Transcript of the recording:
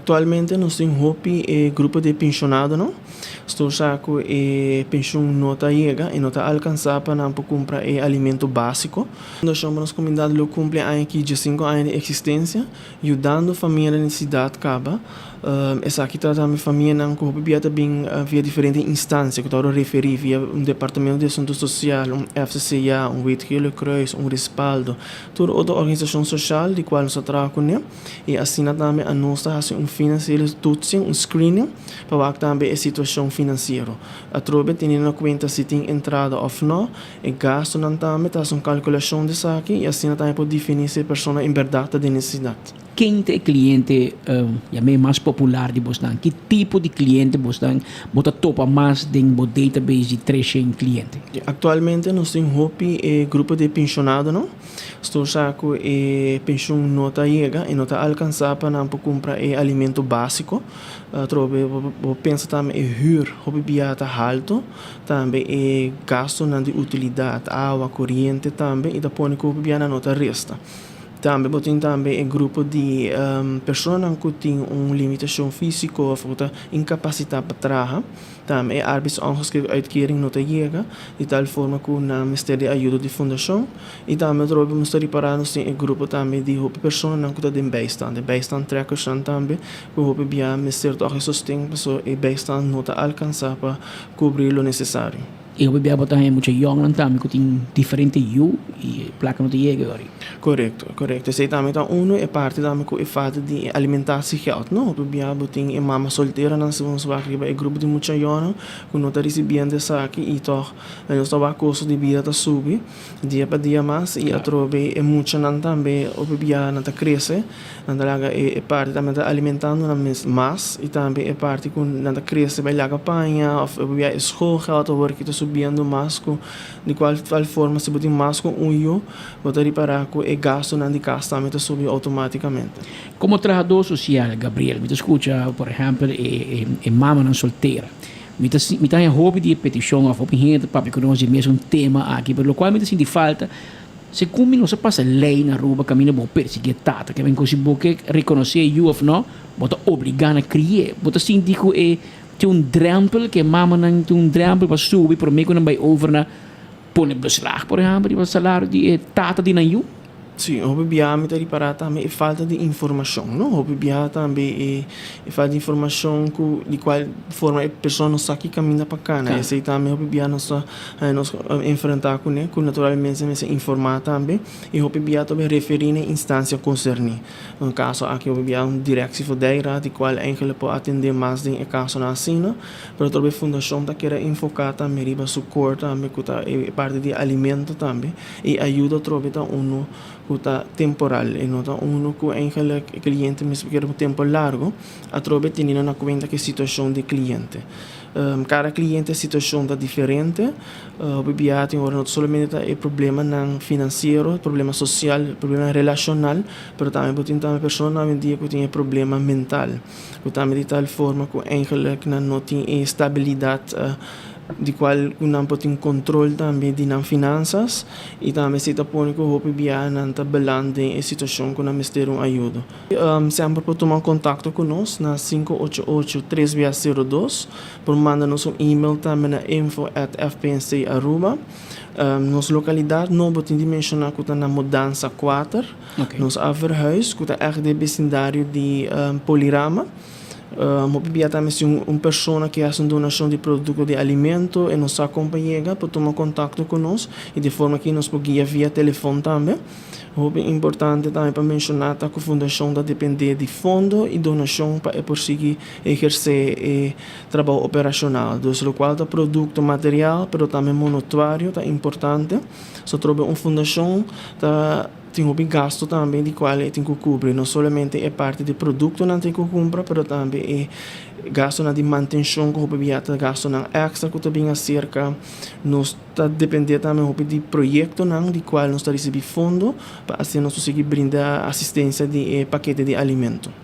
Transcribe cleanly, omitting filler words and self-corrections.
Actualmente nos tin hopi e grupo di pensionadonan. Tur sa cu e pensioen no ta yega y no ta alcansa pa nan por cumpra e alimento basico. Fundacion pa Nos Comunidad lo cumpli aña aki 15 aña di existencia, yudando famia den necesidad caba. Esaki ta tambe famianan cu hopi bia ta bin via diferente instancia cu ta worde referi via un departamento di asunto social, un FCCA, un Wit Gele Kruis, un Respaldo, tur otro organisacion social di cual nos ta traha cune. Y asina tambe anos ta haci un financiële toetsing, un screening, pa wak tambe e situacion financiero. Atrobe teniendo na cuenta si tin entrada of no, e gastonan tambe ta haci un calculacion di esaki y asina tambe por defini si e persona en berdad ta den necesidad. Ken ta e cliente yam'é mas popular di bosnan? Ki tipo di cliente bosnan bo ta topa mas den bo database di 300 cliente? Actualmente nos tin hopi e grupo di pensionadonan. Tur sa cu e pensioen no ta yega y no ta alcansa pa nan por cumpra e alimento basico. Atrobe bo pensa tambe e huur hopi bia ta halto, tambe e gastonan di utilidad, awa, coriente tambe y ta pone cu hopi bia nan no ta resta. Tambe bo tin tambe e grupo di personanan cu tin un limitacion fisico of cu ta incapacita pa traha. Tambe e arbeidsongeschikt uitkering no ta yega, di tal forma ku nan mester di ayudo di fundashon. I tambe otro hopi nos ta ripará nos tin e grupo tambe di hopi personanan ku ta den bijstand, e bijstandtrekkersnan tambe ku hopi bia mester tòg e sosten pasobra e bijstand no ta alkansá pa kubri lo nesesario. I hopi bia bo ta haña mucha yòngnan tambe ku tin diferente yu i e plaka no ta yega ori. Korekto, korekto. Esei tambe ta unu e parti tambe ku e falta di alimentatiegeld, no? Hopi bia bo tin e mama solteranan si nos wak riba e grupo di mucha yònnan ku no ta risibiendo esaki i tòg nos ta wak kosto di bida ta subi dia pa dia mas i atrobe e muchanan tambe hopi bia nan ta krese, nan ta laga e parti tambe ta alimentando nan mes mas i tambe e parti ku nan ta krese bai laga paña òf hopi bia e schoolgeld awor ki ta subiendo mas ku di kual tal forma si bo tin mas ku un yu Bo ta ripará ku e gastunan di kas tambe ta subi outomátikamente. Komo trahadó sosial, Gabriel, mi ta skucha, por ehèmpel, e e mamanan soltera. Mi ta mi ta haña hopi di e petishon òf hopi hende ta papia ku nos di e mesun tema aki, pero lokual mi ta sinti falta, segun mi nos a pasa lei na Aruba kaminda bo persiguí e tata, ke men ku si bo ke rekonosé e yu òf no, bo ta obligá na kri'é. Bo ta sinti ku e tin un drèmpel, ku e mamanan tin un drèmpel pa subi promé ku nan bai over na Pone beslag, por ehèmpel, riba salario di e tata di nan yu. Sí, hopi biaha mi ta ripará tambe e falta di informashon, no? Hopi biaha tambe e e falta di informashon ku di kual forma e persona no sa ki kaminda pa kana. Esei tambe hopi biaha nos ta haña nos enfrentá kuné, ku naturalmente mester informá tambe i hopi biaha ta referí na e instansia konserní. Un kaso aki hopi biaha un direktie for Dijraad di kual eigenlik por atendé mas den e kasonan asina. Pero trobe fundashon ta keda enfoká tambe riba su kor tambe ku ta e parti di alimento tambe i ayuda trobe ta unu ku ta temporal e no ta unu ku eigenlik e kliente mester keda un tempu largu atrobe teniendo na kuenta ku e situashon di kliente. Kada kliente situashon ta diferente hopi biaha tin ora no ta solamente ta e problemanan finansiero, problema sosial, problema relashonal pero tambe bo tin tambe personanan awendia ku tin e problema mental. Ku tambe di tal forma ku eigenlik nan no tin e stabilidat di kual ku nan por tin kontrol tambe di nan finansas i tambe esei ta pone ku hopi biaha nan ta beland den e situashon ku nan mester un ayudo. Semper por tuma kontakto ku nos na 588 3 bia 02, por manda nos un email tambe na info at fpnc aruba. Nos lokalidat nobo tin di menshoná ku ta na Mudanza 4. Nos a verhuis ku ta ègt den besindario di Polirama. Hopi bia tambe si un persona ke hasi un donashon di produkto di alimento e no sa kon pa yega por tuma kontakto ku nos i di forma aki nos por guia via telefon tambe. Hopi importante tambe pa menshoná ta ku fundashon ta dependé di fondo i donashon pa e por sigui ehersé e trabou operashonal. Dus lokual ta produkto material pero tambe monotuario ta importante. So trobe un fundashon ta tin hopi gasto tambe di cual e tin cu cubri, no solamente e parti di productonan tin cu cumpra, pero tambe e gastonan di mantencion cu hopi bia ta gastonan extra cu ta bin acerca. Nos ta depende tambe hopi di proyectonan di cual nos ta ricibi fondo pa asina nos por sigui brinda asistencia di e pakete di alimento.